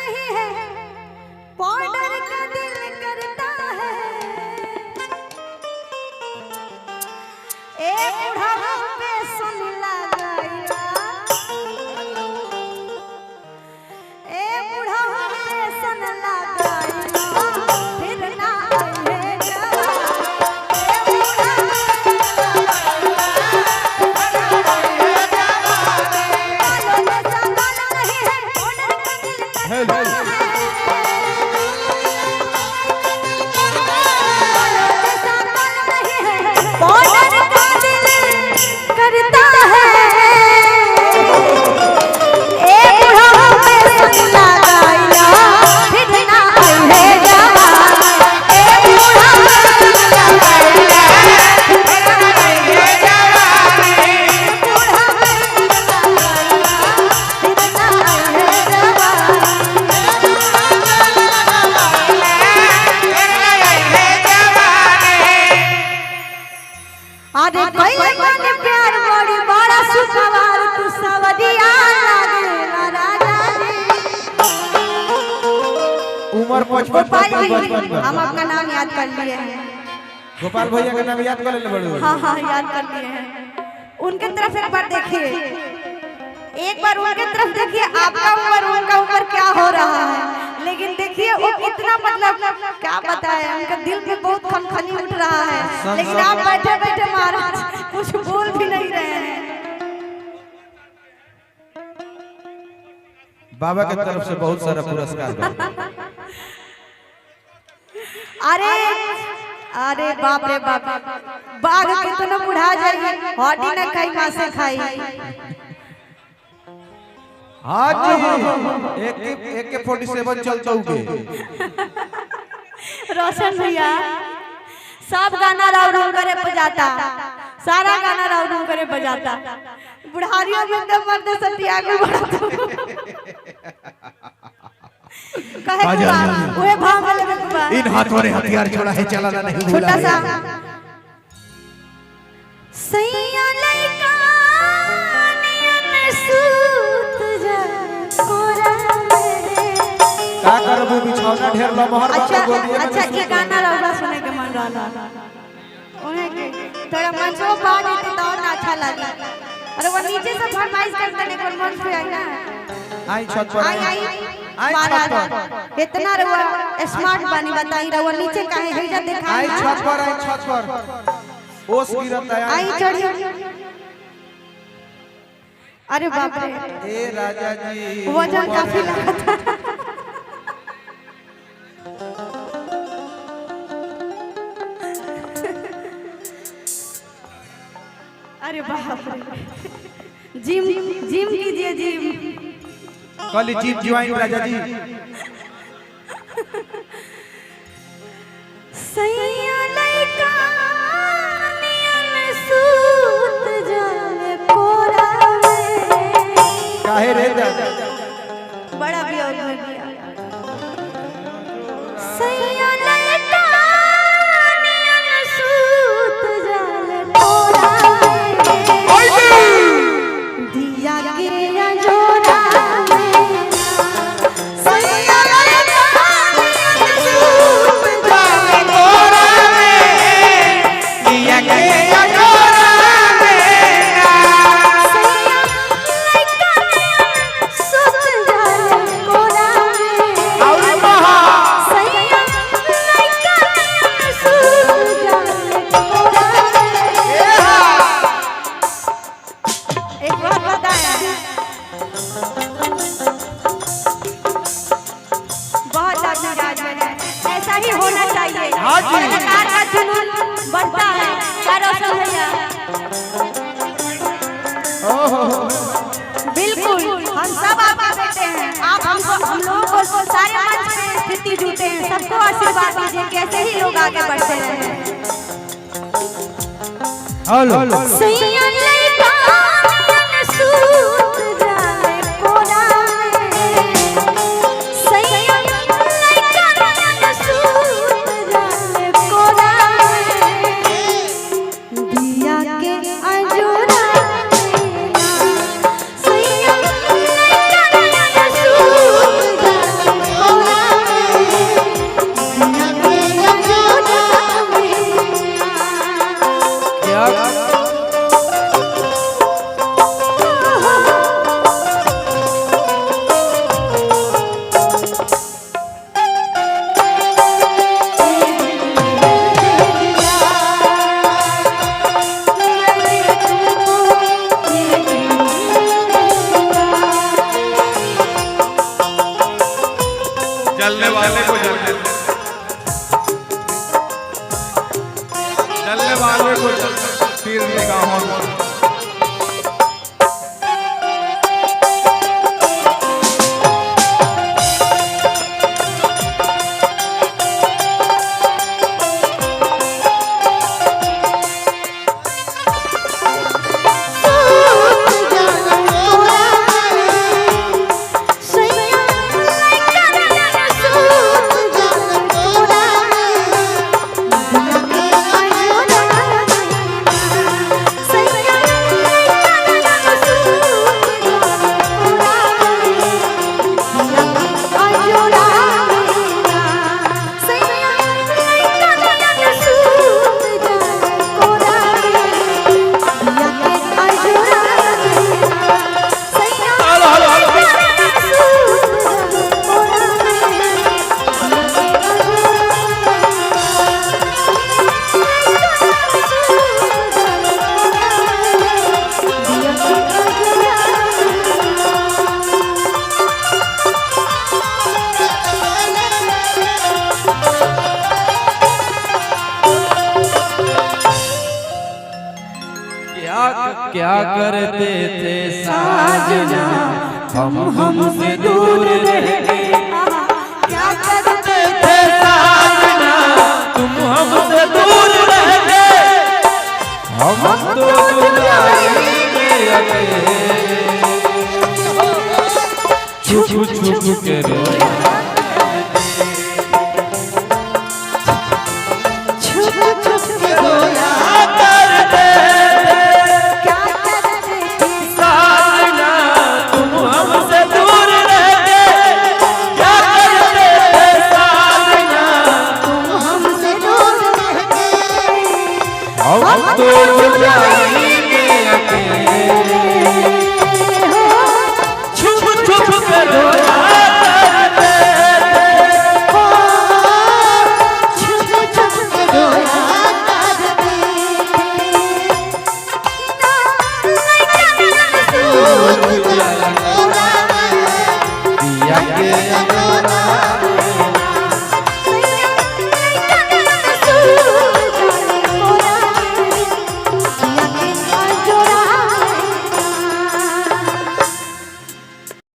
नहीं है, पाउडर का दिल करता है। ए बुढ़ापा पे सुन लगाइला, ए बुढ़ापा पे सुन लगाइला, फिर ना आए जवान। ए बुढ़ापा बालों जैसा बाल नहीं है, पाउडर का दिल करता है। बालों जैसा बाल नहीं है, पाउडर का दिल करता है। ए बुढ़ापा पे सुन लगाइला, फिर ना आए जवान। ए बुढ़ापा सुन लगाइला, बुढ़ापा सुन लगाइला, फिर ना आए जवान। अरे कइले मन प्यार बड़ी बड़ा सुखवार, तू सवरिया लागेला राजा जी। उम्र 55 गोपाल जी, 55। हम आपका नाम याद कर लिए हैं। गोपाल भैया का नाम याद कर ले बड़ू। हाँ हाँ, याद कर लिए हैं। उनके तरफ एक बार देखिए, एक बार उनके तरफ देखिए, आपका उम्र उनका उम्र क्या हो रहा है। लेकिन देखिए वो कितना, मतलब क्या बताए, उनके दिल में बहुत खनखनी उठ रहा है, लेकिन आप बैठे बैठे महाराज कुछ बोल भी नहीं रहे हैं। बाबा के तरफ से बहुत सारा पुरस्कार बा। अरे अरे बाप रे बाप, बाघ कितना बुढ़ा जाइए, हड्डी न खाई मासे खाई। हाँ जी, एक के 47 चलता हुए। रोशन भैया, सब गाना राव राव करे बजाता, सारा गाना राव राव करे बजाता। बुढ़ारियों में एकदम मर्द सतियागो बढ़ा कहे के बा, ओए भाव में लेवे के बा। इन हाथों ने हथियार छोड़ा है, चलाना नहीं भूला छोटा है। सा सैया लइका नियन सूत जा कोरा में। का करबू, बिछौना ढेर लमहर बा। अच्छा गोदिए में। अच्छा, ये गाना रउरा सुने के मन रहला, ओहे के थोड़ा मंचो पा जेते तो और ना अच्छा लगी। अरे वो नीचे से फरमाइश करते ने, एक मंच पे आई ना। आई छत पर। आई आई। आई छत पर। इतना रउआ स्मार्ट बानी, बताई रउआ नीचे काहे है जा देखा। आई छत पर, आई छत पर, ओस गिरत है। आई चढ़ी। अरे बाप रे। ए राजा जी, वजन काफी लगा था। अरे बाप रे, जिम जिम कीजिए जिम। कल जिम ज्वाइन राजा जी। सैया लइका नियन सूत जाले कोरा में। काहे रे दादा? बड़ा वियोग में गया। सैया लइका नियन सूत जाले कोरा में, दिया के अंजोरा में। सैया लइका नियन सूत जाले कोरा में, दिया के अंजोरा में। सैया लइका नियन सूत जाले कोरा में। और महा सैया लइका नियन सूत जाले कोरा में। एक बार बताया, बहुत आदमी राज में है, ऐसा ही होना चाहिए। हाँ जी। कलाकार का जुनून बढ़ता है। क्या रोशन भैया? ओहो। बिल्कुल, हम सब आपके बेटे हैं। आप हमको, हम लोगों को सारे मंच पे स्थिति जूते हैं, सबको आशीर्वाद दीजिए, कैसे ही लोग आगे बढ़ते रहे। हेलो। सैया लइका नियन सूत जाले कोरा में। सैया लइका नियन सूत जाले कोरा में, दिया के अंजोरा में। सैया लइका नियन सूत जाले वाले को जलने, जलने वाले को तीर निगाहों में। क्या क्या करते थे साजना, हम हमसे दूर रह के। क्या करते थे साजना, तुम हमसे दूर रह के, हम तो जुदाई में अकेले छुप छुप के रोया। छुप छुप के रोया करते थे क्या करते थे साजना, तुम हमसे दूर रह के। क्या करते थे साजना, तुम हमसे दूर रह के, हम तो जुदाई में अकेले छुप छुप के रोया करते थे। छुप छुप के रोया करते दिया के